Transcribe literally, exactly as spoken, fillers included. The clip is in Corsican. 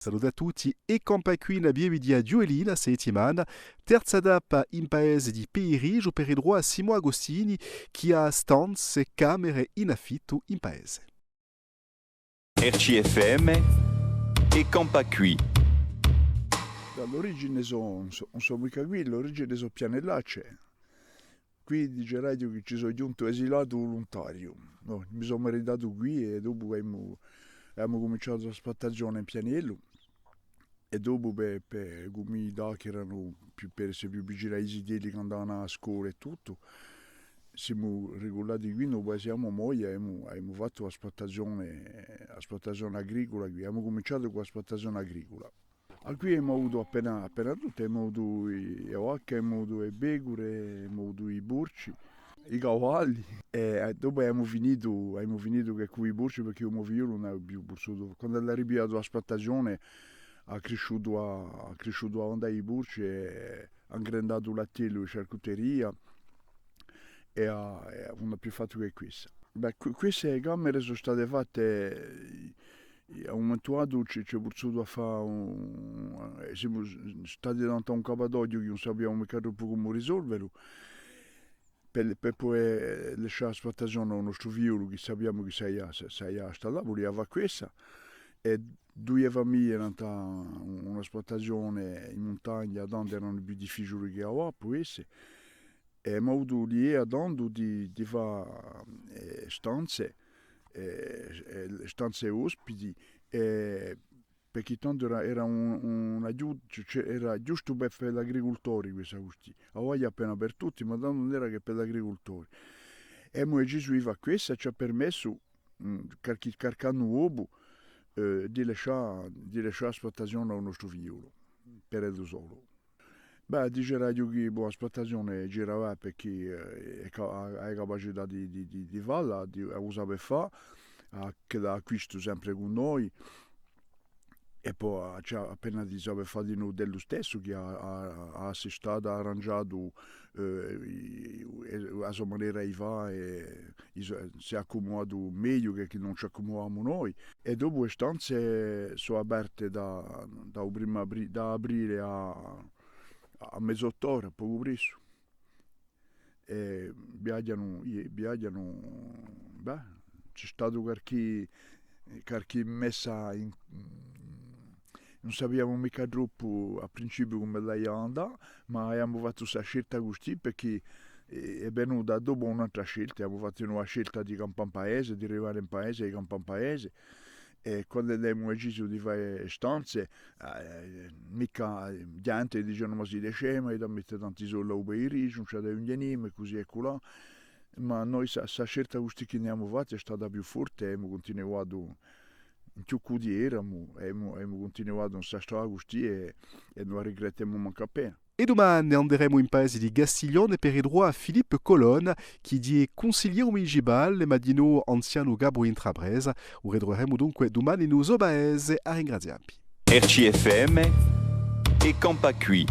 Salute à tutti, è campà quì in a pieve di a Ghjuvellina, sta settimana, terza tappa in paese di Peiriggiu per ritruvà à Simon Agostini, chì hà stanze, camere in affittu in paese. R C F M, è campà quì. L'origine sò, ùn sò, ùn sò micca quì, l'origine sò pianellacce. Quì diceraghju chì ci sò ghjuntu esilatu vuluntariu. Nò, mi sò maritatu quì è dopu avemu, avemu cuminciatu a spluttazione in Pianellu. È dopu pè, pè, cum'è i dà chì eranu più, per esse più vicinu à i zitelli chì andavanu à a scola è tuttu, simu ricullati quì, no passiamu mai, avemu, avemu fattu a spluttazione, a spluttazione agricula quì, avemu cuminciatu cù a spluttazione agricula. À quì avemu avutu appena, appena tuttu, avemu avutu i, e vacche, avemu avutu e pecure, avemu avutu i porci, i cavalli, è, è dopu avemu finitu, avemu finitu chè cù i porci, perchè u mo figliolu ùn avia più pussutu. Quandu l'hà ripigliatu a spluttazione, hà crisciutu à, hà crisciutu à vendà i porci è hà ingrandatu l'attellu di charcuteria è hà, è ùn hà più fattu chè quessa. Bè, que-, queste camere sò state fatte, eh, à un mumentu datu ci, ci hè vulsutu à fà un, eh, simu s-, stati davanti à un capatoghju chì ùn sapiamu micca troppu cumu risolvelu. Per, per pudè lascià a spluttazione à u nostru figliolu, chì sapiamu chì s'avia, s-, s'avia à stallà, vulia fà quessa, è duie famiglie, nant'à una spluttazione in muntagna, tandu eranu più difficiuli chè avà, pò esse, è avemu avutu l'idea tandu di, di fà, eh, stanze, eh, eh, stanze ospiti, è perchè tandu era, era un, un aiutu, cioè, era ghjustu per, per l'agricultori quessa quì. Avà hè appena per tutti, ma tandu ùn era chè per l'agricultori. È avemu decisu di fà quessa, ci hà permessu, mm, qualchì, qualchì annu dopu, eh, di lascià, di lascià a spluttazione à u nostru figliolu, per ellu solu. Bè, diceraghju chì, bò, a spluttazione ci era, perchè, eh, hè ca-, hà, hà a capacità di, di, di, di falla, di, a u sapè fà, hà, chì l'hà acquistu sempre cù noi, è po hà, ci hà appena di sapè fà dinù d'ellu stessu, chì hà, hà, hà assistatu, hà arrangiatu, eh, i, i, a so manera di fà, è i so-, s'hè accumudatu megliu chè chì ùn ci accumudamu noi. È dopu e stanze sò aperte da, da u primu apri-, da aprile à, à mezottu ora, pocu pressu. È viaghjanu, i-, viaghjanu, bè, ci hè statu qualchì, qualchì messa in, ùn sapiamu micca troppu à principiu cumu l'avia à andà, ma avemu fattu sta scelta custì, perchè hè, hè venuta dopu un'altra scelta, avemu fattu una scelta di campà in paese, di arrivà in paese, di campà in paese, è quandu avemu decisu di fà e stanze, eh, micca, eh, ghjente dicenu: «Ma site scemi, avete da mette tanti soldi à u Peiriggiu, ùn ci avete da ghjunghje nimu», è cusì è culà. Ma noi sta, sta scelta custì chì n'avemu fattu hè stata più forte, è avemu cuntinuatu in ciò chì eramu, è avemu, avemu cuntinuatu in sta strada custì è, è ùn a rigrettemu mancu appena. È dumane anderemu in paese di Castiglione per ritruvà à Philippe Colonna, chì hè cunsiglieru municipale, ma dinò anzianu capu d'intrapresa. U ritruveremu dunque dumane in u so paese. À ringraziavvi. R C F M, è campà quì.